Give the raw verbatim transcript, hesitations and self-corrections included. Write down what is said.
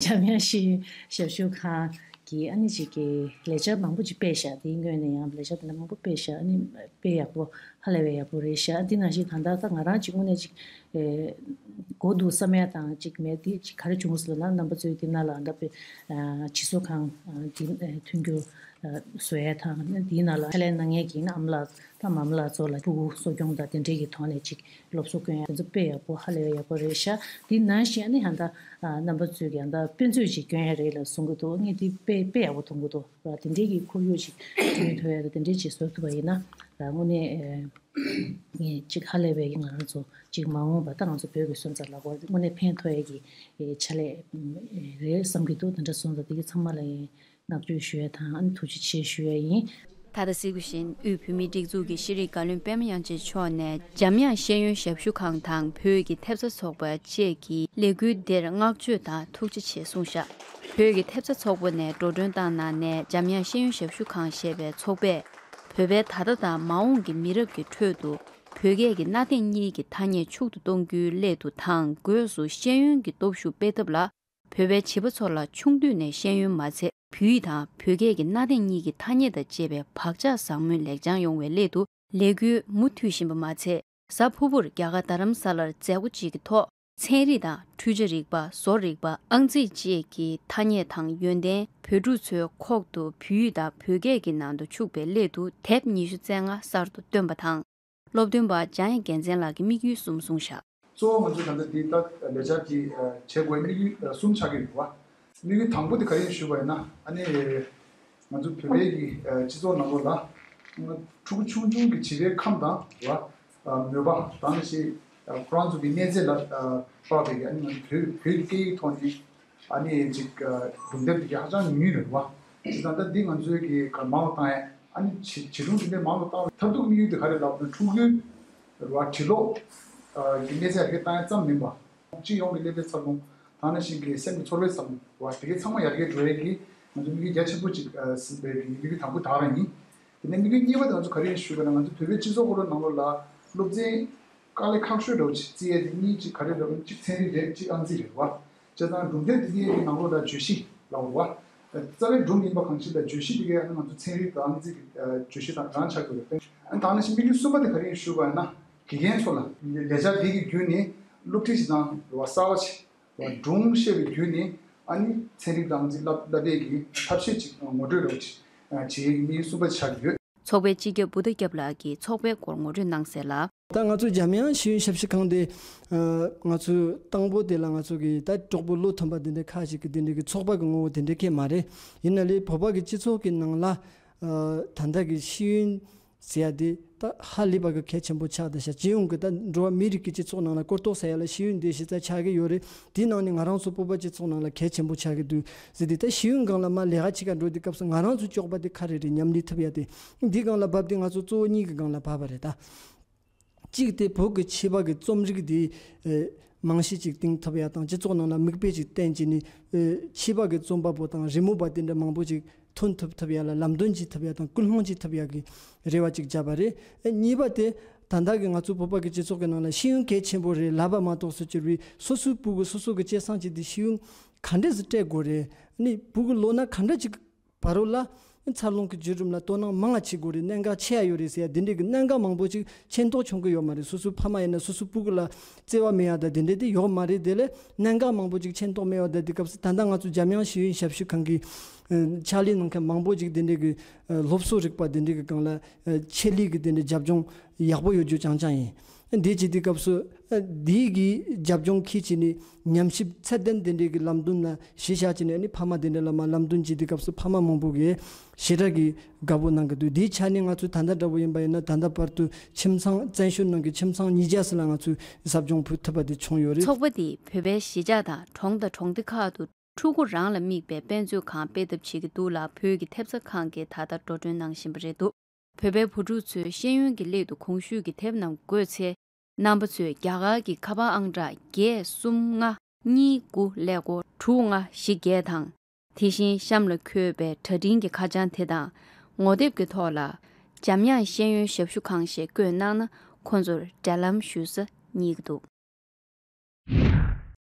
འཇམ་དབྱངས་ཤེས་ཡོན་ཞབས་ཞུ་ཁང་གིས་ཨ་ནི་ཅིག་གི་ལས་འཆར་མང་པོ་ཅིག་སྤེལ་ཤག་དེའི་སྔོན་ནས་ཡང་ལས་འཆར་དེ་འདྲ་མང་པོ་སྤེལ་ཤག་ཨ་ནི་དཔེ་ཡག་པོ་ཧ་ལས་པའི་ཡག་པོ་རེད་ཤག་དེ་ནང་བཞིན་ད་ལྟ་ད་ང་རང་ཅིག་དངོས་གནས་ཅིག་ཨེ་མགོ་འདུག་བསམ་ཡ་དང་ཅིག་མེད་དེ་ཅིག་ག་རེ་བྱུང་སོང་ལབ་ན། རྣམ་པ་ཚོས་དེ་ནང་ལ་ད་དཔེ་ཨ་སྤྱི་ཚོགས་ཁང་ཨ་དེ་ཨེ་མཐུན་འགྱུར་ཨ་བཟོ་ཡ་དང་དེའི་ནང་ལ་ཕྱག་ལས་གནང་མཁན་གྱི་ཨ་མ་ལགས་དང་མ་མ་ལགས་ཚོ་ལ་ཕྲུ་གུ་གསོ་སྐྱོང་དང་དེ་འདྲའི་གི་ཐོག་ནས་ཅིག་སློབ་གསོ་སྐྱོན་ཡ་དེ་ཚོ་དཔེ་ཡག་པོ་ཧ་ལས་ཡག་པོ་རེད་ཤག་དེ་ནང་བཞིན་ཨ་ནི་ཧ་ད་ཨ་རྣམ་པ་ཚོས་ཀྱི་ཨ་ད་དཔེ་མཛོད་ཅིག་སྐྱོན་ཡ་རེད་ལ་གསུང་གི་འདུག་ངས་དེ་དཔེ་དཔེ་ཡག་པོ་མཐོང་གི་འདུག་དེ་འདྲའི་གི་ཁོར་ཡུག་ཅིག་བསྐྲུན་ཐུབ་ཡ་དང་དེ་འདྲའི་ཅིག་བཟོ་ཐུབ་པ་ཡིན་ན་ཨ་དངོས་གནས་ཨ་ངས་ཅིག་ཧ་ལས་པའི་གི་ང་རང་ཚོ་ཅིག་མ་འོངས་པ་ད་ང་ཚོ་བོད་ཀྱི་སོན་རྩ་ལ་གོ་དངོས་གནས་ཕན་ཐོགས་ཡ་གི་ཨ་ཕྱག་ལས་ཨ་རེད་བསམ་གི་འདུག་དེ་འདྲ་སོང་ཙང་དེ་གི་ཚང་མ་ལ་ཡིན། བསྔགས་བརྗོད་ཞུ་ཡ་དང་ཨ་ནི་ཐུགས་རྗེ་ཆེ་ཞུ་ཡ་ཡིན། ད་ལྟ་གཟིགས་པ་བཞིན་དབུས་བོད་མིའི་སྒྲིག་འཛུགས་ཀྱི་ཤེས་རིག་བཀའ་བློན་པད་མ་དབྱངས་ཅན་མཆོག་ནས་འཇམ་དབྱངས་ཤེས་ཡོན་ཞབས་ཞུ་ཁང་དང་བོད་ཀྱི་ཐེབས་རྩ་ཚོགས་པ་བཅས་ཀྱི་ལས་འགུལ་འདིར་བསྔགས་བརྗོད་དང་ཐུགས་རྗེ་ཆེ་གསུངས་བཞག་བོད་ཀྱི་ཐེབས་རྩ་ཚོགས་པ་ནས་འགྲོ་གྲོན་བཏང་གནང་ནས་འཇམ་དབྱངས་ཤེས་ཡོན་ཞབས་ཞུ་ཁང་ཞེས་པའི་ཚོགས་པས་བོད་པའི་ད་ལྟ་དང་མ་འོངས་ཀྱི་མི་རབས་ཀྱི་ཁྲོད་དུ་བོད་སྐད་ཀྱི་གནའ་དེང་གཉིས་ཀྱི་ཐ་སྙད་ཕྱུག་ཏུ་གཏོང་རྒྱུའི་སླད་དུ་དང་སྒོས་སུ་ཤེས་ཡོན་གྱི་སྟོབས་ཤུགས་སྤེལ་ཐབས་ལ། བོད་པའི་བྱིས་པ་ཚོ་ལ་ཆུང་དུས་ནས་ཤེས་ཡོན་མ་ཚད་བོད་ཡིག་དང་བོད་སྐད་ཀྱི་གནའ་དེང་གཉིས་ཀྱི་ཐ་སྙད་དང་བཅས་པའི་བག་ཆགས་བཟང་མོའི་ལེགས་བྱང་ཡོང་བའི་སླད་དུ་ལས་འགུལ་མུ་མཐུད་བཞིན་པ་མ་ཚད། གཟའ་ཕུར་བུར་རྒྱ་གར་རྡ་རམ་ས་ལར་མཛད་སྒོ་གཅིག་གི་ཐོག་ཚན་རིག་དང་འཕྲུལ་ཆས་རིག་པ། བཟོ་རིག་པ། ཨང་རྩིས་བཅས་ཀྱི་ཐ་སྙད་དང་ཡོན་ཏན། བོད་ཕྲུག་ཚོའི་ཁོག་ཏུ་བོད་ཡིག་དང་བོད་སྐད་ཀྱི་ནང་དུ་ཆུག་པའི་སླད་དུ་དེབ་ཉི་ཤུ་རྩ་ལྔ་གསར་དུ་བཏོན་པ་དང་། སློབ་སྟོན་པ་འཇམ་དབྱངས་རྒྱལ་མཚན་ལགས་ཀྱིས་དམིགས་ཡུལ་གསུམ་གསུངས་བཞག་གཙོ་བོ་ང་ཚོ་ད་ལྟ་འདི་ལྟ་ལས་འཆར་འདི་བྱེད་དགོས་དམིགས་ཡུལ་གསུམ་ཆགས་ཀྱི་ཡོད་པ། དམིགས་ཡུལ་དང་པོ་དེ་ག་རེ་ཡིན་ཞུས་པ་ཡིན་ན་ཨ་ནི་ང་ཚོ་བོད་པའི་གི་སྤྱི་ཚོགས་ནང་ལོགས་ལ་ཕྲུ་གུ་ཆུང་ཆུང་གི་བྱིས་པའི་ཁམས་དང་བ་མོས་པ་དང་ནི་ཞེས་ཁོ་རང་ཚོ་གི་གནས་ཚད་ལ་དཔག་པའི་གི་ཨ་ནི་ང་ཚོ་བོད་བོད་ཀྱི་སྐད་ཡིག་ཐོག་ནས། ཨ་ནི་ཅིག་སྒྲུང་དེབ་དེ་ག་ཧ་ཅང་ཉུང་ཉུང་རེད་བ། བྱས་ཙང་ད་འདི་ང་ཚོའི་གི་ག་མང་དུ་བཏང་ཡ། ཨ་ནི་བྱིས་བྱིས་སྒྲུང་འདི་འདྲའི་མང་དུ་བཏང་བའི་མཐར་ཐུག་དམིགས་ཡུལ་དེ་ག་རེ་ལབ་ན་ཕྲུ་གུའི་རེད་བ་བྲིས་ཀློག་གི་གནས་ཚད་ཡར་རྒྱས་བཏང་ཡ་ཙམ་མིན་པ། སྤྱི་ཡོངས་ཀྱི་ཀླད་པའི་འཚར་ལོངས་དང་ནང་བཞིན་གྱི་སེམས་ཀྱི་ཚོར་བའི་འཚར་ལོངས་རེད་བ། དེ་གའི་ཚང་མ་ཡར་རྒྱས་འགྲོ་ཡས་ཀྱི་ང་ཚོ་དམིགས་ཡུལ་རྒྱ་ཆེན་པོ་ཅིག་ཟིན་པའི་གི་དམིགས་ཡུལ་དང་པོ་དག་རང་ཡིན། དེ་ནས་དམིགས་ཡུལ་གཉིས་པ་དེ་ང་ཚོ་ག་རེ་ཡིན་ཞུས་པ་ན་ང་ཚོ་བོད་པའི་སྤྱི་ཚོགས་ཁོ་རང་ནང་ལོགས་ལ་སློབ་ཚན་དཀའ་ལས་ཁག་ཤོས་འདྲ་བོ་ཅིག་བརྩི་ཡས་དེ་གཉིས་ཅིག་ག་རེ་རེད་པ། གཅིག་ཚན་རིག་རེད། གཅིག་ཨང་རྩིས་རེད་བ། བྱས་ཙང་སྒྲུང་དེབ་དེ་གའི་ནང་ལོགས་ལ་བརྗོད་གཞི་ལབ་དགོས་པ། རྩ་བའི་སྒྲུང་ཡིན་པ་གང་ཞིག་ལ་བརྗོད་གཞི་དེ་གའི་ང་ཚོ་ཚན་རིག་དང་ཨང་རྩིས་ཀྱི་བརྗོད་གཞི་དང་རང་ཆགས་དགོས་རེད། ཨ་ནི་ད་ནང་བཞིན་དམིགས་ཡུལ་གསུམ་པ་དེ་ག་རེ་ཡིན་ཞུས་པ་ཡིན་ན་དགེ་རྒན་ཚོ་ལ་ལས་འཆར་དེ་གི་བརྒྱུད་ནས་སློབ་ཁྲིད་ཅིག་དང་རེད་བ་གསར་བ་ཅིག་སྒྲུང་བཤད་པའི་བརྒྱུད་ནས་ཨ་ནི་ཚན་རིག་དང་ཨང་རྩིས་བསླབ་བསླབ་པའི་གི་ཐབས་ཤེས་ཅིག་ངོ་སྤྲོད་རོགས་ཅིག་བྱེད་ཡས་ཀྱི་དམིགས་ཡུལ་གསུམ་པ་ཆགས་ཀྱི་ཡོད། ཚོགས་པའི་སྤྱི་ཁྱབ་བུདྡྷ་སྐྱབས་ལགས་ཀྱིས་ཚོགས་པའི་སྐོར་ངོ་སྤྲོད་གནང་གསལ་ལ། ད་ང་ཚོ་འཇམ་དབྱངས་ཤེས་ཡོན་ཞབས་ཞུ་ཁང་དེ་ང་ཚོ་དང་པོ་དེ་ལ་ང་ཚོ་གི་ད་གྲོགས་པོ་བློ་མཐུན་པ་དེ་འདྲའི་ཁ་ཞིག་གི་དེ་འདྲའི་གི་ཚོགས་པ་གི་ངོ་བོ་དེ་འདྲའི་གས་མ་རེད། ཡིན་ན་ལས་བོད་པ་གི་སྤྱི་ཚོགས་ཀྱི་ནང་ལ་ད་ལྟ་གི་ཤེས་ཡོན་ཟེར་ཡ་དེ་ད་ཧ་ལས་པ་གི་གལ་ཆེན་པོ་ཆགས་བསྡད་ཤག་སྤྱི་ཡོངས་ཀྱི་ད་འགྲོ་བ་མིའི་རིགས་ཀྱི་སྤྱི་ཚོགས་ནང་ལ་གོ་རྟོགས་ཟེར་ཡ་ལ་ཤེས་ཡོན་དེ་གཞི་རྩ་ཆགས་ཀྱི་ཡོད་རེད། དེའི་ནང་ནས་ང་རང་ཚོ་བོད་པ་སྤྱི་ཚོགས་ནང་ལ་གལ་ཆེན་པོ་ཆགས་ཀྱི་འདུག་ཟེར་དེ་ད་ཤེས་ཡོན་སྒང་ལ་མར་ལས་ཀ་བྱེད་ག་འགྲོ་དུས་སྐབས་སུ་ང་རང་ཚོ་སྐྱོག་པ་དེ་ག་རེ་རེད་མཉམ་ལས་ཐུབ་ཡ་དེ་འདི་སྒང་ལ་བབས་དེ་ང་ཚོ་གཙོ་བོ་གཉིས་ཀྱི་སྒང་ལ་བབས་པ་རེད་ད། གཅིག་དེ་བོད་ཀྱི་ཆོས་པ་གི་རྩོམ་རིག་དེ་རྨང་གཞི་ཅིག་བཏིང་ཐུབ་ཡ་དང་སྤྱི་ཚོགས་ནང་ལ་མིག་དཔེ་ཅིག་བསྟན་བྱས་ནས་ཆོས་པ་གི་རྩོམ་པ་པོ་དང་རི་མོ་པ་དེ་འདྲ་མང་པོ་ཅིག་ཐོན་ཐུབ་ཐུབ་ཡ་ལ་ལམ་སྟོན་བྱེད་ཐུབ་ཡ་དང་སྐུལ་སློང་བྱེད་ཐུབ་ཡ་གི་རེ་བ་ཅིག་བརྒྱབ་པ་རེད། གཉིས་པ་དེ་ད་ལྟ་གི་ང་ཚོ་བོད་པ་གི་སྤྱི་ཚོགས་ཀྱི་ནང་ལ་ཤེས་ཡོན་གལ་ཆེན་པོ་རེད་ལབ་པ་མ་གཏོགས་སུ་གྱུར་བའི་སོ་སོའི་སྤུ་གུ་སོ་སོ་གི་སྐྱེས་སང་ཅིག་དེ་ཤེས་ཡོན་ག་འདྲས་སུ་སྤྲད་དགོས་རེད། ནི་སྤུ་གུ་ལོ་ན་ག་འདྲ་ཅིག་བར་རོ་ལ་འཚར་ལོངས་ཀྱི་བརྒྱུད་རིམ་ལ་དོ་སྣང་མང་ང་བྱེད་དགོས་རེད། གནད་འགག་ཆེ་ཡ་ཡོད་རེད་ཟེར་ཡ་དེ་འདྲས་ཀྱི་གནད་འགག་མང་པོ་ཅིག་མཁྱེན་རྟོགས་བྱུང་གི་ཡོད་མ་རེད། སོ་སོའི་ཕ་མ་ཡིན་ན་སོ་སོའི་སྤུ་གུ་ལ་བརྩེ་བ་མེད་ཡ་དང་དེ་འདྲས་དེ་ཡོད་མ་རེད། དེ་ལས་གནད་འགག་མང་པོ་ཅིག་མཁྱེན་རྟོགས་མེད་ཡ་དང་དེ་སྐབས་སུ་ད་ལྟ་ང་ཚོ་འཇམ་དབྱངས་ཤེས་ཡོན་ཞབས་ཞུ་ཁང་གི་ཕྱག་ལས་གནང་མཁན་མང་པོ་ཅིག་དེ་འདྲས་ཀྱི་སློབ་གསོ་རིག་པ་དེ་འདྲས་ཀྱི་སྒང་ལ་ཆེད་ལས་ཀྱི་དེ་འདྲས་རྒྱབ་ལྗོངས་ཡག་པོ་ཡོད་རྒྱུ་རྐྱང་རྐྱང་ཡིན། འདི་བྱེད་དུས་སྐབས་སུ་འདི་གི་རྒྱབ་ལྗོངས་ཁྱེད་ཀྱིས་ནི་ཉམས་ཞིབ་ཚད་ལྡན་དེ་འདྲའི་གི་ལམ་སྟོན་ལ་གཞི་བཞག་བྱས་ནས་ནི་ཕ་མ་དེ་འདྲ་ལ་མ་ལམ་སྟོན་བྱེད་དུས་སྐབས་སུ་ཕ་མ་མང་པོ་གིས་ཞེ་དྲག་གི་དགའ་པོ་གནང་གི་འདུག་འདིའི་ཆ་ནས་ང་ཚོས་ད་ལྟ་འདྲ་བོ་ཡིན་པ་ཡིན་ན་ད་ལྟ་བར་དུ་ཁྱིམ་ཚང་བཙན་བྱོལ་ནང་གི་ཁྱིམ་ཚང་ཉིས་བརྒྱ་ཙམ་ལ་ང་ཚོས་ཟབ་སྦྱོང་ཕུལ་ཐུབ་པ་དེ་བྱུང་ཡོད་རེད། ཚོགས་པ་འདིས་བོད་པའི་གཞིས་ཆགས་དང་གྲོང་དང་གྲོང་སྡེ་ཁག་ཏུ་ཕྲུ་གུ་རང་ལ་དམིགས་པའི་དཔེ་མཛོད་ཁང་སྤེལ་ཐབས་བྱེད་ཀྱི་འདུག་ལ་བོད་ཀྱི་ཐེབས་རྩ་ཁང་གིས་ད་ལྟ་འགྲོ་གྲོན་གནང་བཞིན་པ་རེད་འདུག་བོད་པའི་བུ་ཕྲུག་ཚོའི་ཤེས་ཡོན་གྱི་སླད་དུ་གོང་ཞུས་ཀྱི་དེབ་རྣམས་དགོས་ཚེ། རྣམ་པ་ཚོས་རྒྱ་གར་གྱི་ཁ་པར་ཨང་གྲངས་བརྒྱད་གསུམ་ལྔ་གཉིས་དགུ་ཀླད་ཀོར་དྲུག་ལྔ་བཞི་བརྒྱད་དང་། དེ་བཞིན་གཤམ་ལ་འཁོད་པའི་དྲ་འཕྲིན་གྱི་ཁ་བྱང་དེ་དང་ངོ་དེབ་ཀྱི་ཐོག་ལ་འཇམ་དབྱངས་ཤེས་ཡོན་ཞབས་ཞུ་ཁང་ཞེས་བཀོད་གནང་ན་ཁོང་ཚོར་འབྲེལ་ལམ་ཞུ་ས་རྙེད་ཀྱི་འདུག